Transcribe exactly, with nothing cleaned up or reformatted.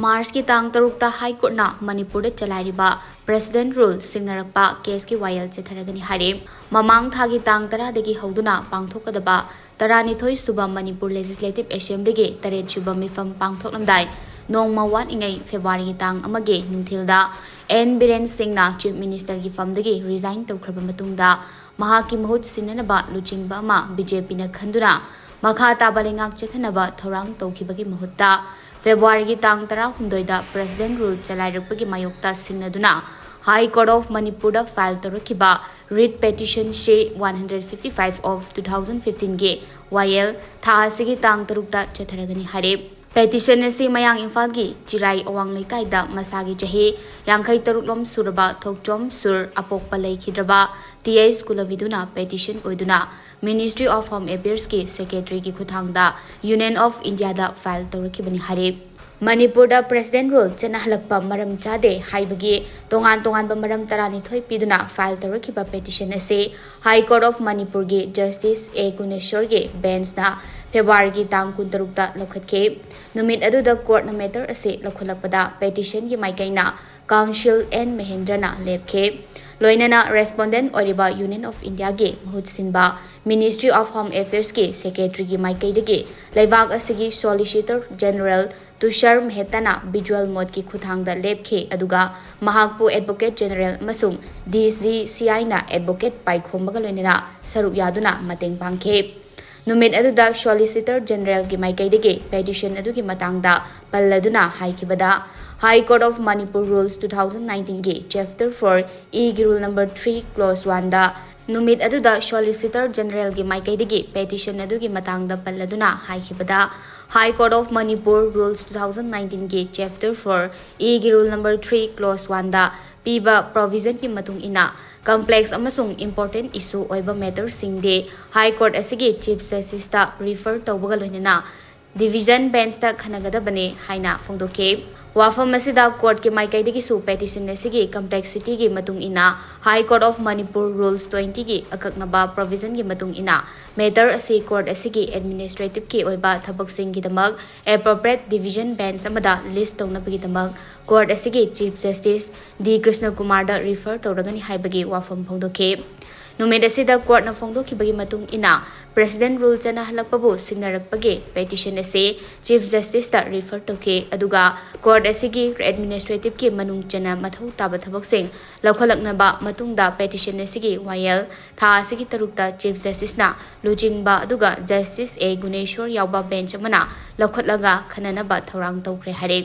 ꯃꯥꯔꯆꯀꯤ ꯇꯥꯡ ꯇꯔꯨꯛꯇ ꯍꯥꯏ ꯀꯣꯔꯠꯅ ꯃꯅꯤꯄꯨꯔꯗ ꯆꯂꯥꯏꯔꯤꯕ ꯄ꯭ꯔꯦꯁꯤꯗꯦꯟꯠ ꯔꯨꯜ ꯁꯤꯡꯅꯔꯛꯄ ꯀꯦꯁꯀꯤ ꯋꯥꯌꯦꯜ ꯆꯠꯊꯔꯒꯅꯤ ꯍꯥꯏꯔꯦ꯫ ꯃꯃꯥꯡ ꯊꯥꯒꯤ ꯇꯥꯡ ꯇꯔꯥꯗꯒꯤ ꯍꯧꯗꯨꯅ ꯄꯥꯡꯊꯣꯛꯀꯗꯕ ꯇꯔꯥꯅꯤꯊꯣꯏ ꯁꯨꯕ ꯃꯅꯤꯄꯨꯔ ꯂꯦꯖꯤꯁꯂꯦꯇꯤꯚ ꯑꯦꯁꯦꯝꯕ꯭ꯂꯤꯒꯤ ꯇꯔꯦꯠ ꯁꯨꯕ ꯃꯤꯐꯝ ꯄꯥꯡꯊꯣꯛꯂꯝꯗꯥꯏ ꯅꯣꯡꯃ ꯋꯥꯠꯂꯤꯉꯩ ꯐꯦꯕ꯭ꯔꯨꯋꯥꯔꯤꯒꯤ ꯇꯥꯡ ꯑꯃꯒꯤ ꯅꯨꯡꯊꯤꯜꯗ ꯑꯦꯟ ꯕꯤꯔꯦꯟ ꯁꯤꯡꯅ ꯆꯤꯐ ꯃꯤꯅꯤꯁꯇꯔꯒꯤ ꯐꯝꯗꯒꯤ ꯔꯤꯖꯥꯏꯟ ꯇꯧꯈ꯭ꯔꯕ ꯃꯇꯨꯡꯗ ꯃꯍꯥꯛꯀꯤ ꯃꯍꯨꯠ ꯁꯤꯟꯅꯅꯕ ꯂꯨꯆꯤꯡꯕ ꯑꯃ ꯕꯤ ꯖꯦ ꯄꯤꯅ ꯈꯟꯗꯨꯅ ꯃꯈꯥ ꯇꯥꯕ ꯂꯩꯉꯥꯛ ꯆꯠꯊꯅꯕ ꯊꯧꯔꯥꯡ ꯇꯧꯈꯤꯕꯒꯤ ꯃꯍꯨꯠꯇ ꯐꯦꯕ꯭ꯔꯨꯋꯥꯔꯤꯒꯤ ꯇꯥꯡ ꯇꯔꯥꯍꯨꯝꯗꯣꯏꯗ ꯄ꯭ꯔꯦꯁꯤꯗꯦꯟꯠ ꯔꯨꯜ ꯆꯂꯥꯏꯔꯛꯄꯒꯤ ꯃꯥꯌꯣꯛꯇ ꯁꯤꯡꯅꯗꯨꯅ ꯍꯥꯏ ꯀꯣꯔꯠ ꯑꯣꯐ ꯃꯅꯤꯄꯨꯔꯗ ꯐꯥꯏꯜ ꯇꯧꯔꯛꯈꯤꯕ writ petition C one hundred fifty five of two thousand ꯐꯤꯐꯇꯤꯟꯒꯤ ꯋꯥꯌꯦꯜ ꯊꯥ ꯑꯁꯤꯒꯤ ꯇꯥꯡ ꯇꯔꯨꯛꯇ ꯆꯠꯊꯔꯒꯅꯤ ꯍꯥꯏꯔꯦ꯫ ꯄꯦꯇꯤꯁꯟ ꯑꯁꯤ ꯃꯌꯥꯡ ꯏꯝꯐꯥꯜꯒꯤ ꯆꯤꯔꯥꯏ ꯑꯋꯥꯡ ꯂꯩꯀꯥꯏꯗ ꯃꯁꯥꯒꯤ ꯆꯍꯤ ꯌꯥꯡꯈꯩ ꯇꯔꯨꯛ ꯂꯣꯝ ꯁꯨꯔꯕ ꯊꯣꯛꯆꯣꯝ ꯁꯨꯔ ꯑꯄꯣꯛꯄ ꯂꯩꯈꯤꯗ꯭ꯔꯕ ꯇꯤ ꯑꯩꯆ ꯀꯨꯂꯕꯤꯗꯨꯅ ꯄꯦꯇꯤꯁꯟ ꯑꯣꯏꯗꯨꯅ ꯃꯤꯅꯤꯁꯇ꯭ꯔꯤ ꯑꯣꯐ ꯍꯣꯝ ꯑꯦꯐꯤꯌꯔꯁꯀꯤ ꯁꯦꯀ꯭ꯔꯦꯇꯔꯤꯒꯤ ꯈꯨꯠꯊꯥꯡꯗ ꯌꯨꯅꯤꯌꯟ ꯑꯣꯐ ꯏꯟꯗꯤꯌꯥꯗ ꯐꯥꯏꯜ ꯇꯧꯔꯛꯈꯤꯕꯅꯤ ꯍꯥꯏꯔꯦ꯫ ꯃꯅꯤꯄꯨꯔꯗ ꯄ꯭ꯔꯦꯁꯤꯗꯦꯟꯠ ꯔꯨꯜ ꯆꯠꯅꯍꯜꯂꯛꯄ ꯃꯔꯝ ꯆꯥꯗꯦ ꯍꯥꯏꯕꯒꯤ ꯇꯣꯉꯥꯟ ꯇꯣꯉꯥꯟꯕ ꯃꯔꯝ ꯇꯔꯥꯅꯤꯊꯣꯏ ꯄꯤꯗꯨꯅ ꯐꯥꯏꯜ ꯇꯧꯔꯛꯈꯤꯕ ꯄꯦꯇꯤꯁꯟ ꯑꯁꯤ ꯍꯥꯏ ꯀꯣꯔꯠ ꯑꯣꯐ ꯃꯅꯤꯄꯨꯔꯒꯤ ꯖꯁꯇꯤꯁ ꯑꯦ ꯒꯨꯅꯦꯁꯣꯔꯒꯤ ꯕꯦꯟꯁꯅ ꯐꯦꯕ꯭ꯔꯨꯋꯥꯔꯤꯒꯤ ꯇꯥꯡ ꯀꯨꯟꯇꯔꯨꯛꯇ ꯂꯧꯈꯠꯈꯤ꯫ ꯅꯨꯃꯤꯠ ꯑꯗꯨꯗ ꯀꯣꯔꯠꯅ ꯃꯦꯇꯔ ꯑꯁꯤ ꯂꯧꯈꯠꯂꯛꯄꯗ ꯄꯦꯇꯤꯁꯟꯒꯤ ꯃꯥꯏꯀꯩꯅ ꯀꯥꯎꯟꯁꯤꯜ ꯑꯦꯟ ꯃꯍꯦꯟꯗ꯭ꯔꯅ ꯂꯦꯞꯈꯤ꯫ ꯂꯣꯏꯅꯅ ꯔꯦꯁꯄꯣꯟꯗꯦꯟꯠ ꯑꯣꯏꯔꯤꯕ ꯌꯨꯅꯤꯌꯟ ꯑꯣꯐ ꯏꯟꯗꯤꯌꯥꯒꯤ ꯃꯍꯨꯠ ꯁꯤꯟꯕ ꯃꯤꯅꯤꯁꯇ꯭ꯔꯤ ꯑꯣꯐ ꯍꯣꯝ ꯑꯦꯐꯤꯌꯔꯁꯀꯤ ꯁꯦꯀ꯭ꯔꯦꯇꯔꯤꯒꯤ ꯃꯥꯏꯀꯩꯗꯒꯤ ꯂꯩꯕꯥꯛ ꯑꯁꯤꯒꯤ ꯁꯣꯂꯤꯁꯤꯇꯔ ꯖꯦꯅꯔꯦꯜ ꯇꯨꯁꯥꯔ ꯃꯦꯍꯇꯥꯅ ꯚꯤꯖꯨꯋꯦꯜ ꯃꯣꯗꯀꯤ ꯈꯨꯠꯊꯥꯡꯗ ꯂꯦꯞꯈꯤ, ꯑꯗꯨꯒ ꯃꯍꯥꯛꯄꯨ ꯑꯦꯗꯚꯣꯀꯦꯠ ꯖꯦꯅꯔꯦꯜ ꯑꯃꯁꯨꯡ ꯗꯤ ꯖꯤ ꯁꯤ ꯑꯥꯏꯅ ꯑꯦꯗꯚꯣꯀꯦꯠ ꯄꯥꯏꯈꯣꯝꯕꯒ ꯂꯣꯏꯅꯅ ꯁꯔꯨꯛ ꯌꯥꯗꯨꯅ ꯃꯇꯦꯡ ꯄꯥꯡꯈꯤ꯫ ꯅꯨꯃꯤꯠ ꯑꯗꯨꯗ ꯁꯣꯂꯤꯁꯤꯇꯔ ꯖꯦꯅꯔꯦꯜꯒꯤ ꯃꯥꯏꯀꯩꯗꯒꯤ ꯄꯦꯇꯤꯁꯟ ꯑꯗꯨꯒꯤ ꯃꯇꯥꯡꯗ ꯄꯜꯂꯗꯨꯅ ꯍꯥꯏꯈꯤꯕꯗ, high court of Manipur rules two thousand ꯅꯥꯏꯟꯇꯤꯟꯒꯤ ꯆꯦꯞꯇꯔ ꯐꯣꯔ ꯏꯒꯤ ꯔꯨꯜ ꯅꯝꯕꯔ ꯊ꯭ꯔꯤ ꯀ꯭ꯂꯣꯁ ꯋꯥꯟꯗ ꯅꯨꯃꯤꯠ ꯑꯗꯨꯗ ꯁꯣꯂꯤꯁꯤꯇꯔ ꯖꯦꯅꯔꯦꯜꯒꯤ ꯃꯥꯏꯀꯩꯗꯒꯤ ꯄꯦꯇꯤꯁꯟ ꯑꯗꯨꯒꯤ ꯃꯇꯥꯡꯗ ꯄꯜꯂꯗꯨꯅ ꯍꯥꯏꯈꯤꯕꯗ, high court of Manipur rules two thousand ꯅꯥꯏꯟꯇꯤꯟꯒꯤ ꯆꯦꯞꯇꯔ ꯐꯣꯔ ꯏꯒꯤ ꯔꯨꯜ ꯅꯝꯕꯔ ꯊ꯭ꯔꯤ ꯀ꯭ꯂꯣꯁ ꯋꯥꯟꯗ ꯄꯤꯕ ꯄ꯭ꯔꯣꯚꯤꯖꯟꯒꯤ ꯃꯇꯨꯡ ꯏꯟꯅ, ꯀꯝꯄ꯭ꯂꯦꯛꯁ ꯑꯃꯁꯨꯡ ꯏꯝꯄꯣꯔꯇꯦꯟꯠ ꯏꯁꯨ ꯑꯣꯏꯕ ꯃꯦꯇꯔꯁꯤꯡꯗꯤ ꯍꯥꯏ ꯀꯣꯔꯠ ꯑꯁꯤꯒꯤ ꯆꯤꯐ ꯖꯁꯇꯤꯁꯇ ꯔꯤꯐꯔ ꯇꯧꯕꯒ ꯂꯣꯏꯅꯅ Division Benchꯇ ꯈꯟꯅꯒꯗꯕꯅꯤ ꯍꯥꯏꯅ ꯐꯣꯡꯗꯣꯛꯈꯤ꯫ ꯋꯥꯐꯝ ꯑꯁꯤꯗ courtꯀꯤ ꯃꯥꯏꯀꯩꯗꯒꯤꯁꯨ petition ꯑꯁꯤꯒꯤ complexityꯒꯤ ꯃꯇꯨꯡ ꯏꯟꯅ High Court of Manipur Rules twentyꯒꯤ ꯑꯀꯛꯅꯕ provisionꯒꯤ ꯃꯇꯨꯡ ꯏꯟꯅ matter ꯑꯁꯤ court ꯑꯁꯤꯒꯤ administrativeꯀꯤ ꯑꯣꯏꯕ ꯊꯕꯛꯁꯤꯡꯒꯤꯗꯃꯛ appropriate division bench ꯑꯃꯗ list ꯇꯧꯅꯕꯒꯤꯗꯃꯛ court ꯑꯁꯤꯒꯤ Chief Justice ꯗꯤ ꯀ꯭ꯔꯤꯁꯅ ꯀꯨꯃꯥꯔꯗ refer ꯇꯧꯔꯒꯅꯤ ꯍꯥꯏꯕꯒꯤ ꯋꯥꯐꯝ ꯐꯣꯡꯗꯣꯛꯈꯤ꯫ ꯅꯨꯃꯤꯠ ꯑꯁꯤꯗ courtꯅ ꯐꯣꯡꯗꯣꯛꯈꯤꯕꯒꯤ ꯃꯇꯨꯡ ꯏꯟꯅ President Rule ꯆꯠꯅꯍꯜꯂꯛꯄꯕꯨ ꯁꯤꯡꯅꯔꯛꯄꯒꯤ petition ꯑꯁꯤ Chief Justiceꯇ refer ꯇꯧꯈꯤ, ꯑꯗꯨꯒ court ꯑꯁꯤꯒꯤ administrativeꯀꯤ ꯃꯅꯨꯡ ꯆꯟꯅ ꯃꯊꯧ ꯇꯥꯕ ꯊꯕꯛꯁꯤꯡ ꯂꯧꯈꯠꯂꯛꯅꯕ ꯃꯇꯨꯡꯗ petition ꯑꯁꯤꯒꯤ ꯋꯥꯌꯦꯜ ꯊꯥ ꯑꯁꯤꯒꯤ ꯇꯔꯨꯛꯇ Chief Justiceꯅ ꯂꯨꯆꯤꯡꯕ ꯑꯗꯨꯒ Justice ꯑꯦ ꯒꯨꯅꯦꯁꯣꯔ ꯌꯥꯎꯕ bench ꯑꯃꯅ ꯂꯧꯈꯠꯂꯒ ꯈꯟꯅꯅꯕ ꯊꯧꯔꯥꯡ ꯇꯧꯈ꯭ꯔꯦ ꯍꯥꯏꯔꯦ꯫